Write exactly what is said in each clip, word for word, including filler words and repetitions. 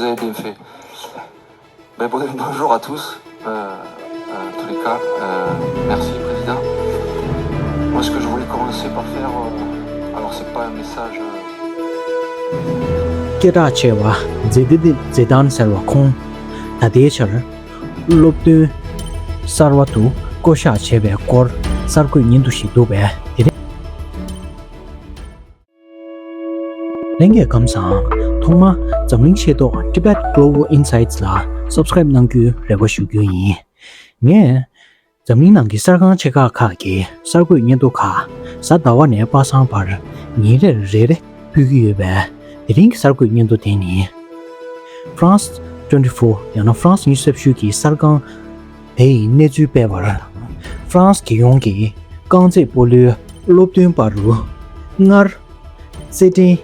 Vous avez bien fait. Ben, bon- bonjour à tous. Euh, euh, en tous les cas, euh, merci, Président. Moi, ce que je voulais commencer par faire, euh, alors, c'est pas un message, euh, སྐད་གྲགས་ཆེ་བ་ཛེ་ཏི་ནི་ཛེ་ཏཱན་ཟེར་བ་ཁོང་ད་ལྟའི་ཆར་སློབ་སྟོན་གསར་བ་དུ་བསྐོ་གཞག་བྱས་པའི་སྐོར་གསར་འགོད་སྙན་ཐོ་ཞིག་འདུག་པས། དེ་རིང་། ལྷན་རྒྱས་ཁམས་བཟང་། ཐོག་མར་འཛམ་གླིང་ཤེས་རྟོགས་Tibet Global Insights ལ་Subscribe གནང་རྒྱུའི་རེ་བ་ཞུ་རྒྱུ་ཡིན། ངས་འཛམ་གླིང་ནང་གི་གསར་ཁང་ཆེ་ཁག་ཁག་གི་གསར་འགོད་སྙན་ཐོ་ཁག་གཟའ་ཟླ་བ་ནས་པ་སངས་བར་ཉིན་རེར་རེ་རེ་ཕུལ་གྱི་ཡོད་པས། དེ་རིང་གི་གསར་འགོད་སྙན་ཐོ་དེ་ནི་France twenty-four ཡང་ན་France ཉི་ཤུ་རྩ་བཞི་གི་གསར་ཁང་དེ་ཡི་གནས་ཚུལ་སྤེལ་བར། France རྒྱལ་ཡོངས་ཀྱི་རྐང་རྩེད་སྤོ་ལོའི་སློབ་སྟོན་པ་རུ་སྔར་རྩེད་འགྲན་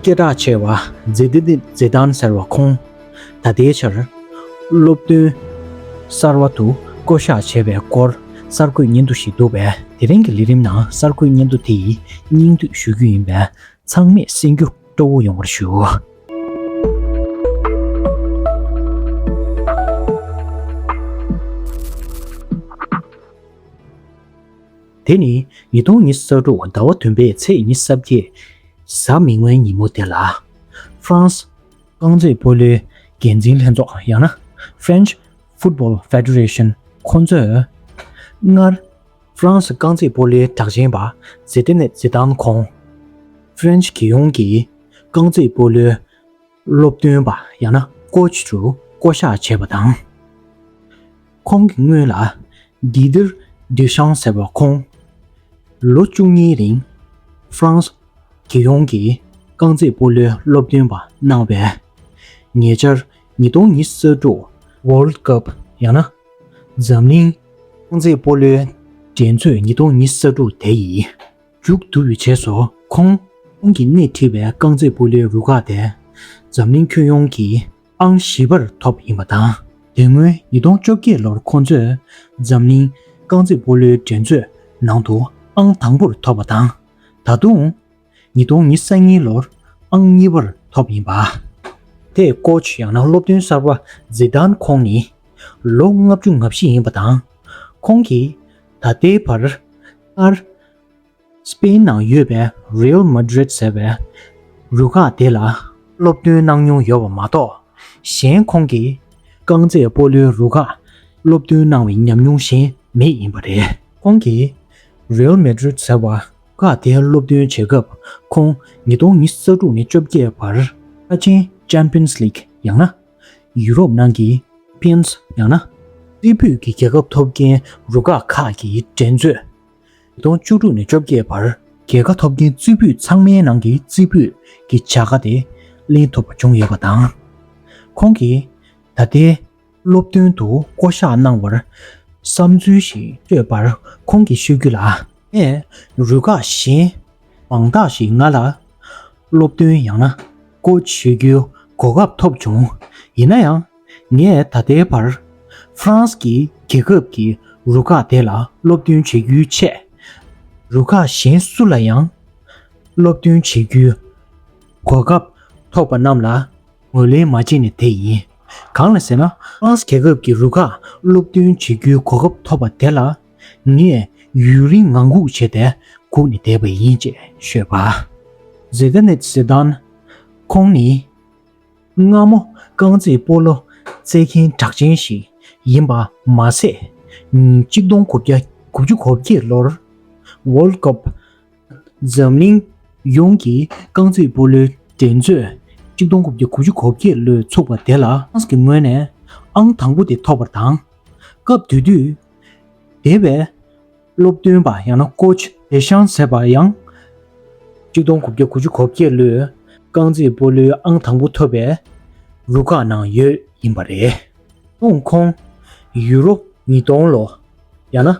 སྐད་གྲགས་ཆེ་བ་ཛེ་ཏི་ནི་ཛེ་ཏཱན་ཟེར་བ་ཁོང་ད་ལྟའི་ཆར་སློབ་སྟོན་གསར་བ་དུ་བསྐོ་གཞག་བྱས་པའི་སྐོར་གསར་འགོད་སྙན་ཐོ་ཞིག་འདུག་པས། དེ་རིང་གི་ལས་རིམ་ནང་གསར་འགོད་སྙན་ཐོ་དེ་ཡི་སྙིང་བསྡུས་ཞུ་རྒྱུ་ཡིན་པས། ཚང་མས་གསན་རྒྱུ་སྤྲོ་བོ་ཡོང་བར་ཞུ། དེ་ནི་ཉིས་སྟོང་ཉི་ཤུ་རྩ་དྲུག་ཟླ་བ་བདུན་པའི་ཚེས་ཉི་ཤུ་རྩ་བརྒྱད། གཟའ་མིག་དམར་ཉིན་མོ་དེ་ལ། France རྐང་རྩེད་སྤོ་ལོའི་འགན་འཛིན་ལྷན་ཚོགས་ཡང་ན་French Football Federation ཁོང་ཚོས་སྔར་France རྐང་རྩེད་སྤོ་ལོའི་གྲགས་ཅན་པ་ཛེ་ཏི་ནི་ཛེ་ཏཱན་ཁོང་French རྒྱལ་ཡོངས་ཀྱི་རྐང་རྩེད་སྤོ་ལོའི་སློབ་སྟོན་པ་ཡང་ན་ཀོ་ཆི་རུ་བསྐོ་གཞག་བྱས་པ་དང་། ཁོང་གི་སྔོན་ལ་Didier Deschamps ཟེར་བ་ཁོང་ལོ་བཅུ་གཉིས་རིང་France རྒྱལ་ཡོངས་ཀྱི་རྐང་རྩེད་སྤོ་ལོའི་སློབ་སྟོན་པ་གནང་བས། ཉེ་ཆར་ཉིས་སྟོང་ཉི་ཤུ་རྩ་དྲུག་World Cup ཡང་ན་འཛམ་གླིང་རྐང་རྩེད་སྤོ་ལོའི་འགྲན་རྩོད་ཉིས་སྟོང་ཉི་ཤུ་རྩ་དྲུག་དེ་ཡི་མཇུག་བསྡུ་བའི་རྗེས་སུ་ཁོང་ཁོང་གིས་སྣེ་ཁྲིད་པའི་རྐང་རྩེད་སྤོ་ལོའི་རུ་ཁག་དེ་འཛམ་གླིང་ཁྱོན་ཡོངས་ཀྱི་ཨང་བཞི་པར་ཐོབ་ཡིན་པ་དང་། དེ་སྔོན་ཉིས་སྟོང་བཅོ་བརྒྱད་ལོར་ཁོང་ཚོས་འཛམ་གླིང་རྐང་རྩེད་སྤོ་ལོའི་འགྲན་རྩོད་ནང་དུ་ཨང་དང་པོར་ཐོབ་པ་དང་། ད་དུང་ཉིས་སྟོང་ཉི་ཤུ་རྩ་གཉིས་ལོར་ཨང་གཉིས་པར་ཐོབ་ཡིན་པ། དེས་ཀོ་ཆི་ཡང་ན་སློབ་སྟོན་གསར་པ་ཛེ་ཏཱན་ཁོང་ནི་ལོ་ལྔ་བཅུ་ང་བཞི་ཡིན་པ་དང་། ཁོང་གིས་ད་ལྟའི་བར་སྔར་སྤེན་ནང་ཡོད་པའི་Real Madrid ཟེར་བའི་རུ་ཁག་དེ་ལ་སློབ་སྟོན་གནང་མྱོང་ཡོད་པ་མ་གཏོགས། གཞན་ཁོང་གིས་རྐང་རྩེད་སྤོ་ལོའི་རུ་ཁག་སློབ་སྟོན་གནང་བའི་ཉམས་མྱོང་གཞན་མེད་ཡིན་པ་རེད། ཁོང་གིས་Real Madrid ཟེར་བ་རུ་ཁག་དེར་སློབ་སྟོན་བྱེད་སྐབས། ཁོང་ཉིས་སྟོང་ཉི་ཤུ་རྩ་དྲུག་ནས་བཅོ་བརྒྱད་བར་ཁ་ཆེན་Champions League ཡང་ན་ཡུ་རོབ་ནང་གི་Champions ཡང་ན་རྩེ་ཕུད་ཀྱི་རྒྱལ་ཁ་ཐོབ་མཁན་རུ་ཁག་ཁག་གི་འགྲན་རྩོད། ཉིས་སྟོང་བཅུ་དྲུག་ནས་བཅོ་བརྒྱད་བར་རྒྱལ་ཁ་ཐོབ་མཁན་རྩེ་ཕུད་ཚང་མའི་ནང་གི་རྩེ་ཕུད་ཀྱི་བྱ་དགའ་དེ་ལེན་ཐུབ་པ་བྱུང་ཡོད་པ་དང་། ཁོང་གིས་ད་ལྟའི་སློབ་སྟོན་དུ་བསྐོ་གཞག་གནང་བར་བསམ་ཚུལ་ཞིག་བརྗོད་པར། ཁོང་གིས་ཤོད་རྒྱུ་ལ། ངས་རུ་ཁག་གཞན་མང་དག་ཞིག་ང་ལ་སློབ་སྟོན་ཡང་ན་ཀོ་ཆི་བྱེད་རྒྱུའི་གོ་སྐབས་ཐོབ་བྱུང་། ཡིན་ན་ཡང་། ངས་ད་ལྟའི་བར་France གི་རྒྱལ་ཁབ་ཀྱི་རུ་ཁག་དེ་ལ་སློབ་སྟོན་བྱེད་རྒྱུའི་ཆེད། རུ་ཁག་གཞན་སུ་ལ་ཡང་སློབ་སྟོན་བྱེད་རྒྱུའི་གོ་སྐབས་ཐོབ་པ་རྣམས་ལ་ངོས་ལེན་མ་བྱས་ནས་བསྡད་ཡིན། གང་ལ་ཟེར་ན། France རྒྱལ་ཁབ་ཀྱི་རུ་ཁག་སློབ་སྟོན་བྱེད་རྒྱུའི་གོ་སྐབས་ཐོབ་པ་དེ་ལ་ངས་ཡུན་རིང་ངང་སྒུག་བྱས་ཏེ་སྒུག་ནས་བསྡད་པ་ཡིན་ཅེས་ཤོད་པ། ཛེ་ཏི་ནི་ཛེ་ཏཱན་ཁོང་ནི་སྔ་མོ་རྐང་རྩེད་སྤོ་ལོ་རྩེད་མཁན་གྲགས་ཅན་ཞིག་ཡིན་པ་མ་ཟད། ཉིས་གཅིག་སྟོང་དགུ་བརྒྱ་དགུ་བཅུ་གོ་བརྒྱད་ལོར་World Cup འཛམ་གླིང་ཡོངས་ཀྱི་རྐང་རྩེད་སྤོ་ལོའི་འགྲན་རྩོད་གཅིག་སྟོང་དགུ་བརྒྱ་དགུ་བཅུ་གོ་བརྒྱད་ལོར་ཚུགས་པ་དེ་ལ་France གི་ངོས་ནས་ཨང་དང་པོ་དེ་ཐོབ་པ་དང་། སྐབས་དེ་དུས་དེ་བས་སློབ་སྟོན་པ་ཡང་ན་ཀོ་ཆི་ཌེ་ཤམ་ཟེར་བ་ཡང་གཅིག་སྟོང་དགུ་བརྒྱ་དགུ་བཅུ་གོ་བརྒྱད་ལོའི་རྐང་རྩེད་སྤོ་ལོའི་ཨང་དང་པོ་ཐོབ་པའི་རུ་ཁག་ནང་ཡོད་ཡིན་པ་རེད། ཁོང་ཁོང་ཡུ་རོབ་ཉིས་སྟོང་ལོ་ཡང་ན་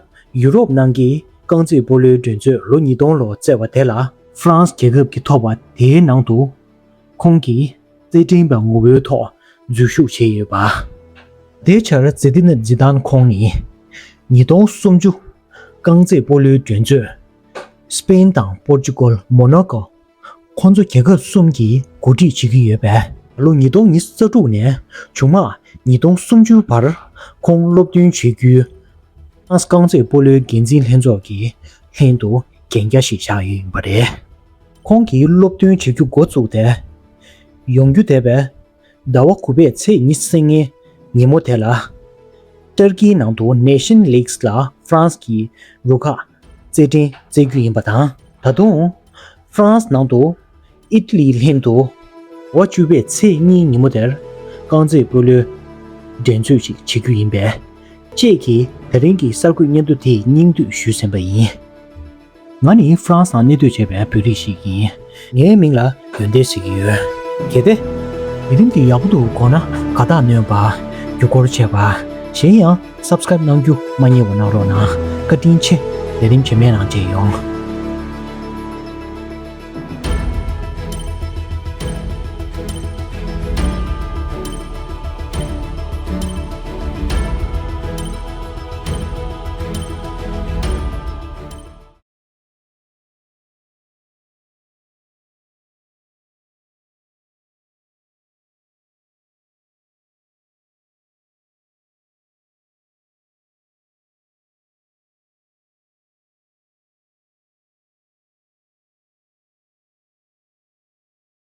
ཡུ་རོབ་ནང་གི་རྐང་རྩེད་སྤོ་ལོའི་འགྲན་རྩོད་ལོ་ཉིས་སྟོང་ལོ་རྩེ་བ་དེ་ལ་France རྒྱལ་ཁབ་ཀྱིས་ཐོབ་པ་དེའི་ནང་དུ་ཁོང་གིས་རྩེད་འགྲན་པ་ངོ་བོའི་ཐོག་འཛུལ་ཞུགས་བྱས་ཡོད་པ། དེའི་ཆར་ཛེ་ཏི་ནི་ཛི་ཏཱན་ཁོང་ནི་ཉིས་སྟོང་སུམ་ཅུ་རྐང་རྩེད་སྤོ་ལོའི་འགྲན་རྩོད་སྤེན་དང་པོར་ཅུ་གལ། མོ་ནོ་ཀོ་ཁོང་ཚོ་རྒྱལ་ཁབ་གསུམ་གྱིས་གོ་སྒྲིག་བྱེད་ཀྱི་ཡོད་པས། ལོ་ཉིས་སྟོང་ཉི་ཤུ་རྩ་དྲུག་ནས་བྱུང་མ་ཉིས་སྟོང་སུམ་ཅུ་བར་ཁོང་སློབ་སྟོན་བྱེད་རྒྱུའི་ཧྥ་རན་སི་རྐང་རྩེད་སྤོ་ལོའི་འགན་འཛིན་ལྷན་ཚོགས་ཀྱི་ལྷན་དུ་གན་རྒྱ་ཞིག་བཞག་ཡོད་པ་རེད། ཁོང་གིས་སློབ་སྟོན་བྱེད་རྒྱུ་འགོ་བཙུགས་ཏེ། ཡོང་རྒྱུ་འདས་པའི་ཟླ་བ་དགུ་པའི་ཚེས་ཉི་ཤུ་རྩ་ལྔའི་ཉིན་མོ་དེ་ལ། ཏུར་ཀིའི་ནང་དུ་ནེ་ཤན་ལིག་ལ་ཧྥ་རན་སི་གི་རུ་ཁག་རྩེད་འགྲན་རྩེ་རྒྱུ་ཡིན་པ་དང་། ད་དུང་ཧྥ་རན་སི་ནང་དུ་ཨི་ཏ་ལིའི་ལྷན་དུ་ཟླ་བ་བཅུ་པའི་ཚེས་གཉིས་ཉིན་མོ་དེར་རྐང་རྩེད་སྤོ་ལོའི་འགྲན་རྩོད་ཅིག་བྱེད་རྒྱུ་ཡིན་པས། ཁྱེད་ཀྱིས་དེ་རིང་གི་གསར་འགོད་སྙན་ཐོ་དེའི་སྙིང་བསྡུས་ཞུས་ཟིན་པ་ཡིན། ང་ནི་ཧྥ་རན་སི་ནང་གནས་སྡོད་བྱས་པའི་བོད་རིགས་ཤིག་ཡིན། ངའི་མིང་ལ་ཡོན་ཏན་ཟེར་གྱི་ཡོད། གལ་ཏེ། ལས་རིམ་འདི་ཡག་པོ་འདུག་དགོངས་ན་དགའ་རྟགས་སྣོན་པ། བརྒྱུད་སྐུར་བྱེད་པ། གཞན་ཡང་སབ་སི་ཀ་རབ་གནང་རྒྱུ་མ་བསྙེལ་བ་གནང་རོགས་གནང་། བཀའ་དྲིན་ཆེ། ལས་རིམ་རྗེས་མའི་ནང་མཇལ་ཡོང་།